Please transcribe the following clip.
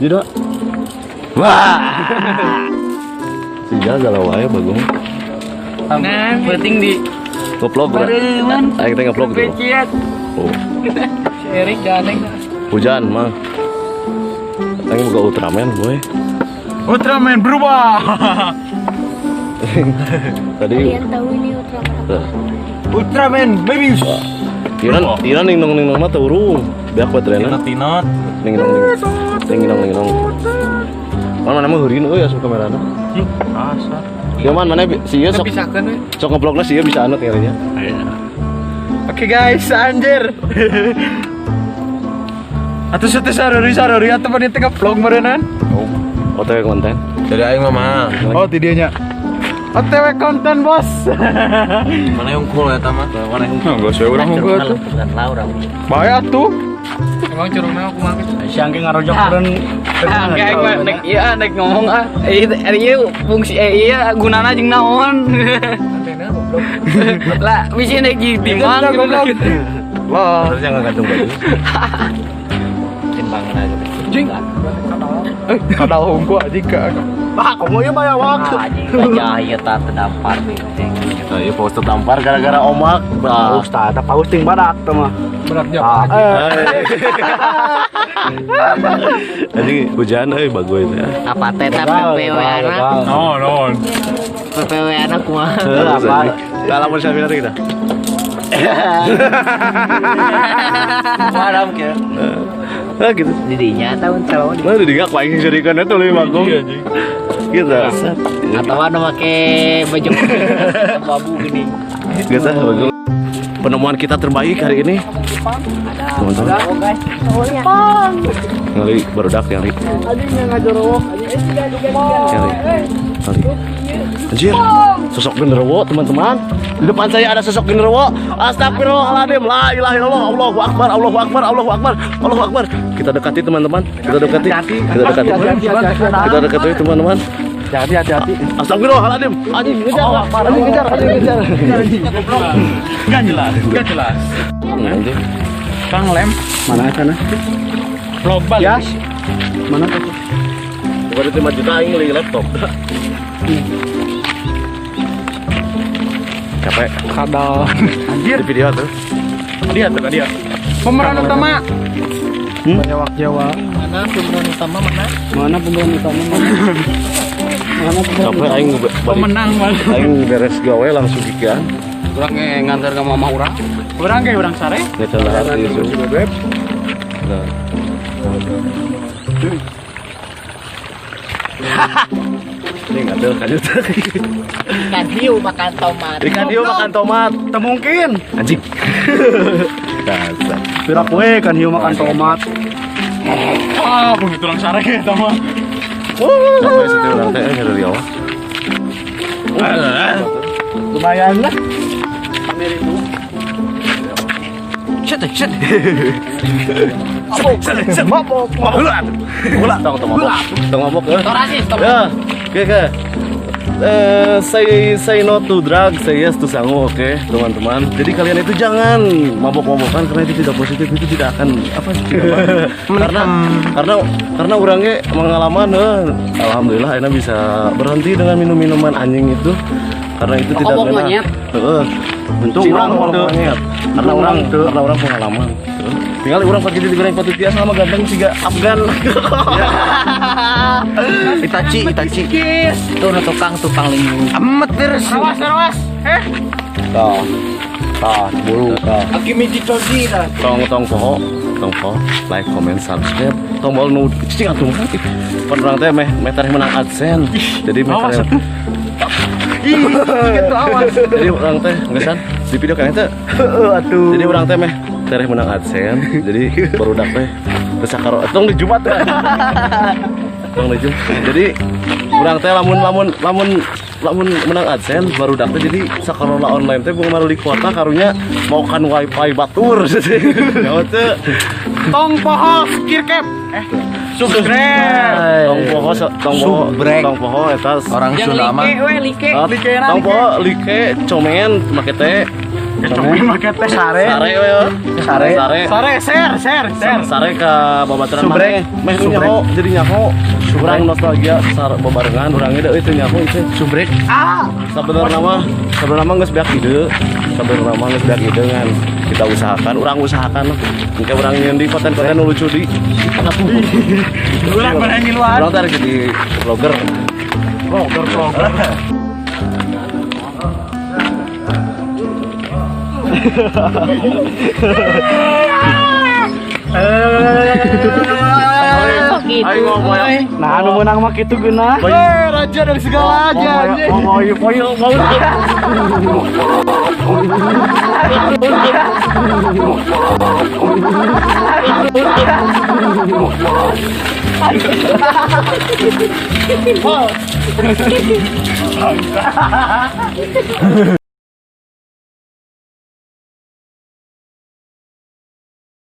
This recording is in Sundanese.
Jadi wah. Si galau wae Bagong. Nah, penting di Ngevlog urang. Aing teh ngevlog tuh. Oh. Si Erik gandeng. Hujan mah. Aing boga Ultraman, boy. Ultraman berubah. Tadi Kalian tahu ini Ultraman apa? Ultraman baby. Iran, Iran ning nong ning nong mah teu urung. Beak baterena. Tinot. Ning nong ning. Ning nong ning nong. Mana mana mah heurin euy asup kamerana. Asa. Ya man mana si ieu sok Pisahkeun we. Sok ngevlogna si ieu bisa anut ngerinya. Oke guys, anjir. Atau satu sarori sarori atau pada tengah vlog merenan. OTW konten. Jadi aing mah mah. Oh, tidaknya. OTW konten, Bos. Mana yang cool ya mah? Mana yang Enggak usah urang unggul tuh. Bahaya tuh. Emang curugna kumaha kitu? Siang ge ngarojok turun. Ah, kayak mah nek ieu ah nek ngomong ah. Ieu fungsi ieu gunana jeung naon? Lah, bisi nek ditimbang gitu. Lah, Harusnya nggak gantung baju. Timbangan aja. Jing. Kadal hungku aja ke. Ah, kamu ieu mah waktu. Anjing gajah ieu tah terdampar. Nah, iya paus terdampar gara-gara omak. Bah. Paus tah, tah paus ting badak tah mah. Beratnya. Anjing hujan euy bagus ya. Apa teh tah PPW anak? No, no. PPW anak kumaha? Apa? Lah lamun siapa nanti kita. Maram ke. Nah gitu. Didinya tahun calon. Nah, di diga ku aing sirikeun eta leuwih bagong. Gitu. Atau anu make baju babu gini. Gitu bagong. Penemuan kita terbaik hari ini. Teman-teman. Ngali barudak nyari. Nyari. Nyari. Anjir, sosok genderuwo teman-teman. Di depan saya ada sosok genderuwo. Astagfirullahaladzim, la ilaha illallah, Allahu akbar, Allahu akbar, Allahu akbar, Allahu akbar. Kita dekati teman-teman, kita dekati, kita dekati, kita dekati teman-teman. Hati hati-hati. Astagfirullahaladzim, anjing ngejar, anjing ngejar, anjing ngejar. Enggak jelas, enggak jelas. Anjing. Kang lem. Mana sana? Vlog balik. Yas. Mana tuh? Bukan 5 juta aing beli laptop. Capek. Kadal. Anjir. Di video tuh. Dia tuh dia. Pemeran utama. Jawa Jawa. Mana pemeran utama mana? Mana pemeran utama mana? Mana pemeran? Capek aing balik. Pemenang mana? Aing beres gawe langsung gigian. Urang ngantar ka mama urang. Urang ge urang sare. Nyetel hati itu. Nah. Ini nggak tahu kan itu. Ikan hiu makan tomat. Ikan hiu makan tomat. Teu mungkin. Anjing. Dasar. Pira poe ikan hiu makan tomat. Ah, begitu urang sare eta mah. Sampai situ urang teh nyeri Allah. Lumayan lah. Shit, shit. Shit, mabok, mabok. Mabok, tong tong mabok. Tong mabok. Ya. Oke, oke. Say no to drug, say yes to sangu, oke, teman-teman. Jadi kalian itu jangan mabok-mabokan karena itu tidak positif, itu tidak akan apa karena orangnya pengalaman, alhamdulillah Aina bisa berhenti dengan minum-minuman anjing itu karena itu tidak enak. Untung orang monyet. Karena orang pengalaman. Tinggal orang pakai digoreng patut biasa sama ganteng siga Afgan. Itachi, Itachi. Tuh nu tukang lingu. Amet terus. Awas, awas. Tah. Tah, buru tah. Akimichi Choji tah. Tong tong poho, tong poho, like, comment, subscribe. Tombol nu cicing atuh mah. Pan urang teh meh meh tareh menang AdSense. Jadi meh tareh. Ih, gitu awas. Jadi urang teh geus di video kan teh. Heeh atuh. Jadi urang teh meh tereh menang AdSense. Jadi barudak teh teu sakaro tong di Jumat. Tong di Jumat. Jadi urang teh lamun lamun lamun lamun menang AdSense barudak teh jadi sakarola online teh bunga maruli kuota karunya mau kan wifi batur. Ya teu. Tong poho skirkep. Subscribe. Tong poho tong poho tong poho eta orang Sunda mah. Like we like. Tong poho like komen make teh. Cobi make teh sare. Sare we. Sare. Sare. Sare ser ser ser. Sare ka babaturan Subrek. maneh. Meh nu nyaho jadi nyaho. Urang nostalgia sar babarengan urang ge euy teu nyaho itu. Subrek. Ah. Sabenerna mah, sabenerna mah geus beak ide. Sabenerna mah geus beak ide ngan kita usahakan, urang usahakan lah. Engke urang nyeun di konten-konten nu lucu di. Urang bareng ngiluan. Urang teh arek jadi vlogger. Vlogger vlogger. Gitu. Ayo ngomong ya. Nah, anu menang mah kitu geunah. Eh, raja dari segala aja anjing. Mau mau mau.